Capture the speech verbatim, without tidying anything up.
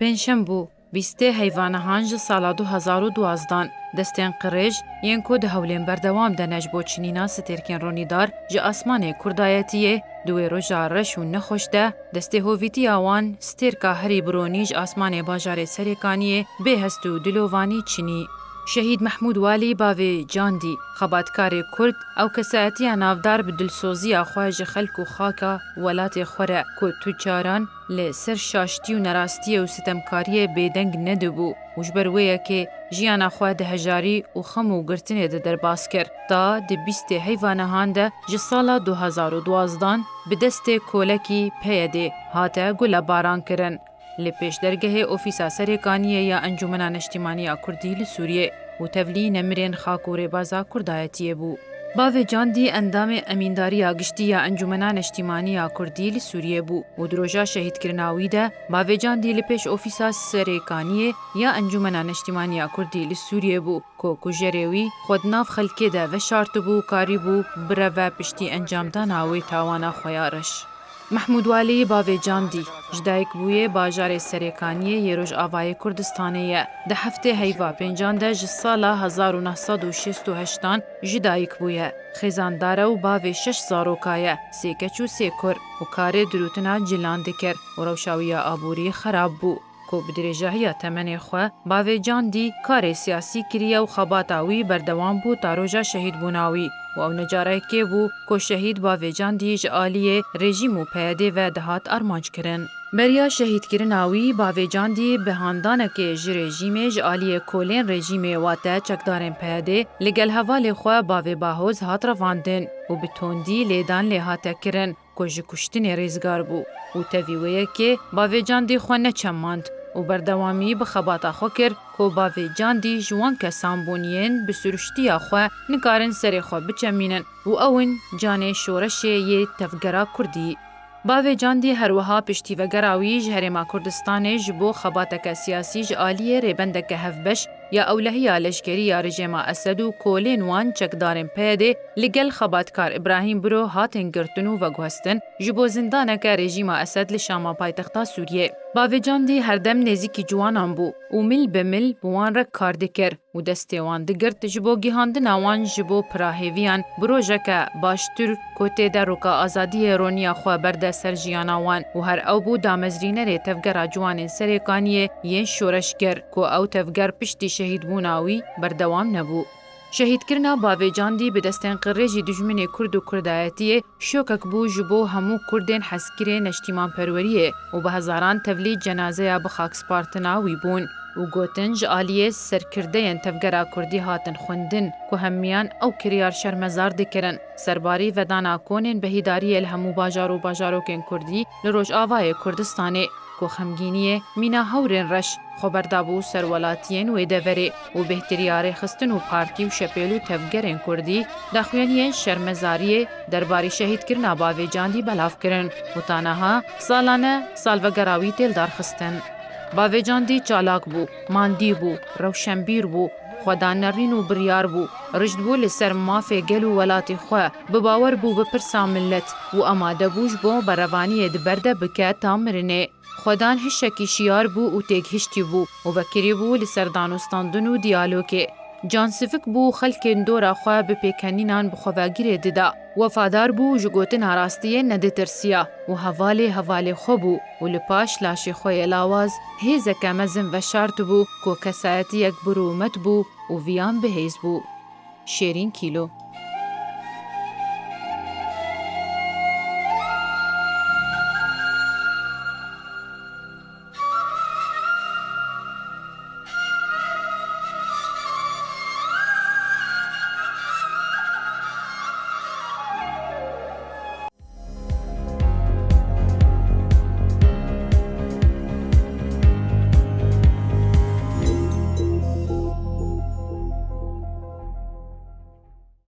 Pêncşem bû, bîstê heyva nehan ji sala du hezar û duwazdan, destên qirêj yên ku di hewlên berdewam de ne ji bo çinîna stêrkên ronîdar ji asmanê Kurdayetiyê, di wê roja reş û nexweş de, destê hovîtiya wan stêrka herî bi ronî ji asmanê bajarê Serêkaniyê bê hest û dilovanî çinî. Şehîd Mehmûd Walî bavê Candî, xebatkarê Kurd, ew kesayetiya navdar bi dilsoziya xwe ji xelk û xaka welatê xwe re ku tu caran li ser şaştî û nerastiyê û sitemkariyê bêdeng nedibû û ji ber wê yekê jiyana xwe di hejarî û xem û girtinê de derbas kir. Ta di bîstê heyva nehan de ji sala du hezar û duwazdan bi destê kolekî P Y D'ê hate gulebaran kirin. Li pêşdergehê Ofîsa Serêkaniyê ya Encûmena Neştîmaniya Kurdî li Sûriyê û tevlî nemirên xak û rêbaza Kurdayetiyê bû. Bavê Candî endamê Emîndariya Giştî ya Encûmena Neştîmaniya Kurdî li Sûriyê bû û di roja şehîdkirina wî de Bavê Candî li pêş Ofîsa Serêkaniyê ya Encûmena Neştîmaniya Kurdî li Sûriyê bû ku kujerê wî xwe di nav xelkê de veşartibû û karîbû bireve piştî encamdana wê tawana xwe ya reş. Mehmûd Walî bavê Candî ji dayik bûyê bajarê Serêkaniyê yê Rojavayê Kurdistanê ye. Di heftê heyva pêncan de ji sala hezar û neh sed û şêst û heştan ji dayik bûye. Xêzandar e û bavê şeş zaroka ye, sê keç û sê kur û karê dirûtina cilan dikir û rewşa wî ya aborî xerab bû. Ku bi dirêjahiya temenê xwe bavê Candî karê siyasî kiriye û xebata wî berdewam bû ta roja şehîdbûna wî û ew ne carekê bû ku şehîd bavê Candî ji aliyê rejîm û P Y D'ê ve dihat armanckirin. Beriya şehîdkirina wî bavê Candî bi handanekê ji rejîmê ji aliyê kolên rejîmê wate çekdarên P Y D'ê li gel hevalê xwe bavê Bahoz hat revandin û bi tondî lêdan lê hate kirin ku ji kuştinê rêzgar bû û tevî wê yekê bavê Candî xwe neçemand û berdewamî bi xebata xwe kir ku bavê Candî ji wan kesan bûn yên bi siruştiya xwe nikarin serê xwe biçemînin û ew in canê şoreşê yê tevgera Kurdî. Bavê Candî her wiha piştî vegera wî ji Herêma Kurdistanê ji bo xebateke siyasî ji aliyê rêbendeke hevbeş ya ewlehiya leşkerî ya rejêma Esed û kolên wan çekdarên P Y D'ê li gel xebatkar Îbrahîm Biro hatin girtin û veguhestin, ji bo zindaneke rejîma Esed li Şama paytexta Sûriyê. Bavê Candî herdem nêzîkî ciwanan bû û mil bi mil bi wan re kar dikir û destê wan digirt ji bo gihandina wan ji bo pira hêviyan bi rojeke baştir ku tê de roka azadiyê roniya xwe berde ser jiyana wan û her ew bû damezrînerê tevgera ciwanên Serêkaniyê yên şoreşger ku ew tevger piştî şehîdbûna wî berdewam nebû. Şehîdkirina bavê Candî bi destên qirêjî dijminê Kurd û Kurdayetiyê şokek bû ji bo hemû Kurdên hezkirê neştîmanperweriyê û bi hezaran tevlî cenazeya bi xakspartina wî bûn û gotin ji aliyê serkirdeyên tevgera Kurdî hatin xwendin ku hemiyan ew kiryar şermezar dikirin. Serbarî vedana konên behidariyê li hemû bajar û bajarokên Kurdî li Rojavayê Kurdistanê ku xemgîniyê mîna hewrên reş xwe berdabû ser welatiyên wê deverê û bêhtiriya rêxistin û partî û şepêl û tevgerên Kurdî daxuyaniyên şermezariyê derbarî şehîdkirina bavê Candî belav kirin û ta niha salane salvegera wî tê lidarxistin. Bavê Candî çalak bû, mandî bû, rewşenbîr bû, xwedanerîn û biryar bû, rişt bû li ser mafê gel û welatê xwe, bi bawer bû bi pirsa milet û amade bû ji bo berevaniyê di ber de bike ta mirinê. Xwedan hişekî şiyar bû û têgihiştî bû û vekirî bû li ser danûstandin û diyalogê. Cansivik bû û xelkên dora xwe bi pêkenînan bi xwevegirê dida. Wefadar bû û ji gotina rastiyê neditirsiya û hevalê hevalê xwe bû û li paş laşê xwe yê lawaz hêzeke mezin veşartibû ku kesayetiyek bi rûmet bû û viyan bihêz bû. Şêrîn Kîlo.